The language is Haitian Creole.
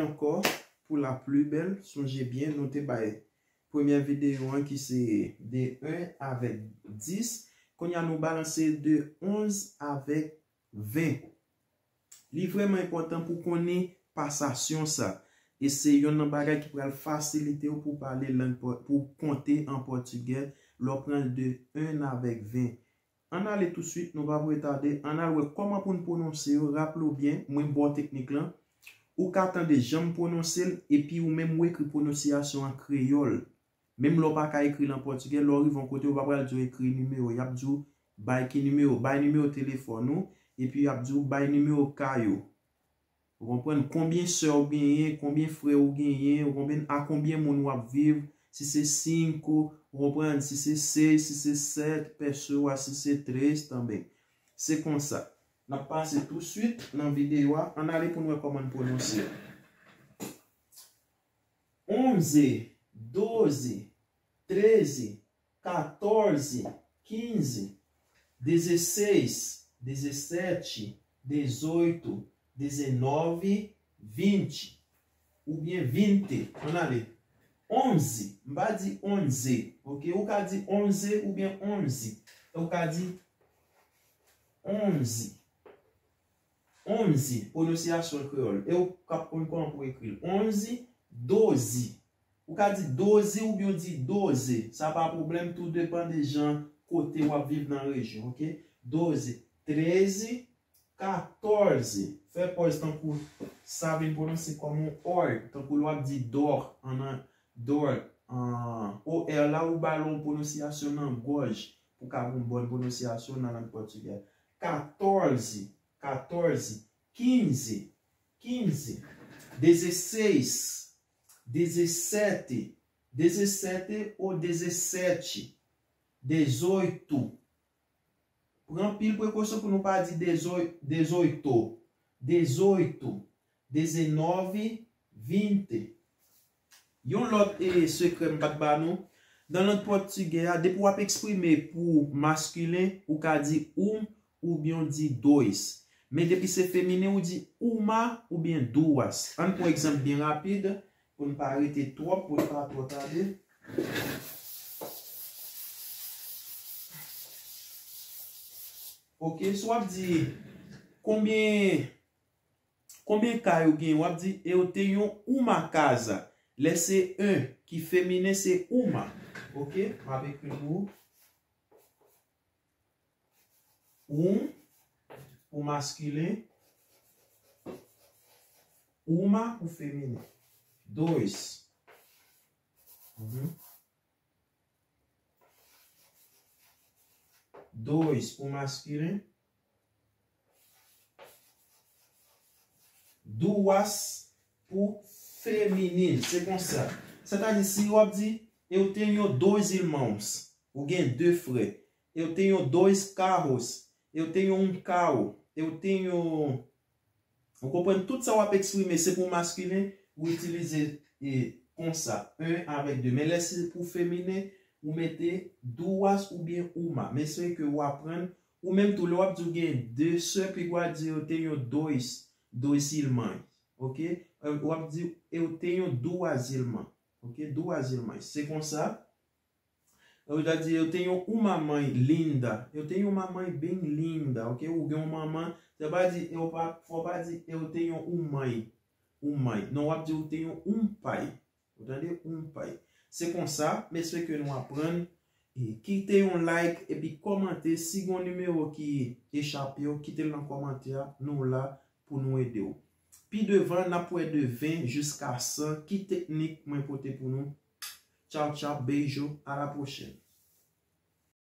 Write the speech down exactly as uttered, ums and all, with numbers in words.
ankò, pou la pli bèl, sonje byen, nou te bay premyè videyo an ki se de en avèk dis. Kounye a nou balanse de onz avèk ven. Li vrèman enpòtan pou konnen pasasyon sa. E se yonn nan bagay ki pral fasilite w pou pale lang pò-, pou konte an pòtigè lè w pran de en avèk ven. Ann ale touswit, nou p ap retade. Ann al wè kòman pou n pwononse yo. Raple w byen, mwen ba w teknik lan. Ou ka tande jan m pwononse l, epi ou menm ou ekri pwononsiyasyon an kreyòl. Menm lè w pa ka ekri l an pòtigè, lè w rive yon kote, yo pa pral di w ekri nimewo. Y ap di w bay ki nimewo, bay nimewo telefòn ou, epi y ap di w bay nimewo kay ou. Ou konprann? Konbyen sè w genyen, konbyen frè w genyen, ou konprann? A konbyen moun w ap viv, si se cinco, ou konprann? Si se seis, si se sete pessoas, si se três tanben. Se konsa. N ap pase touswit nan videyo a. Ann ale pou n wè kòman n pwononse l. Onze, doze, treze, catorze, quinze, dezesseis, dezessete, dezoito, dezenove, vinte. Oubyen vinte. Ann ale. Onze. M pa di onze. Ok? Ou ka di onze oubyen onze. Ou ka di onze. Onze. Pwononsiyasyon kreyòl. E ou k ap konn kòman pou ekri l. Onze, doze. Ou ka di doze oubyen w di doze. Sa pa pwoblèm, tou depann de jan kote w ap viv nan rejyon, ok? Doze, treze, katòze. Fè pòz tankou sa vin pwononse kòm yon òr, tankou lè w ap di dò, an, an, dò, an, O R la, ou ba l yon pwononsiyasyon nan gòj, pou ka gen yon bòn pwononsiyasyon nan lang pòtigè. Katòze, katòze, kinze, kinze, dezesseis, dezesete, dezesete ou dezesete, dezoito. Pran anpil prekosyon pou nou pa di dezo-, dezoito, dezoito, dezenove, vinte. Yon lòt, e, sekrè m pa t ba nou. Nan lang pòtigè a, depi w ap eksprime pou maskilen, ou ka di um oubyen w di dois. Men depi se feminen, ou di uma oubyen duas. Ann pran egzanp byen rapid, pou n pa rete twòp, pou n pa twò tande. Ok, si w ap di konbyen, konbyen kay ou gen, w ap di eu tenho uma casa. Lè se un ki feminen, se uma. Ok, m ap ekri l pou ou. Um pou maskilen, uma pou feminen. Dois. Mhm. Dois pou maskilen. Duas pou feminen. Se konsa. Sètadi, si w ap di, eu tenho dois irmãos, ou gen de frè. Eu tenho dois carros, eu tenho um carro, eu tenho, ou konprann, tout sa w ap eksprime, se pou maskilen, ou itilize, e, konsa, un avèk de. Men lè se pou feminen, ou mete duas oubyen uma. Men se ke w aprann, ou menm tou, lè w ap di w gen de sè, piga w di eu tenho dois, dois irmãs. Ok? E, w ap di eu tenho duas irmãs. Ok? Duas irmãs. Se konsa. Ou ta di, eu tenho uma mãe linda. Eu tenho uma mãe bem linda, ok? Ou gen yon manman, se pa di, eu pa, fò pa di, eu tenho um mãe, um mãe. Non, w ap di, eu tenho um pai. Ou tande? Um pai. Se konsa, m espere ke nou aprann. E kite yon like, epi kòmante. Si gen yon nimewo ki echape w, kite l nan kòmantè a. Nou la pou nou ede w. Pi devan, n ap wè de ven jiska san ki teknik mwen pote pou nou. Tchaw, tchaw, beijo, à la prochaine.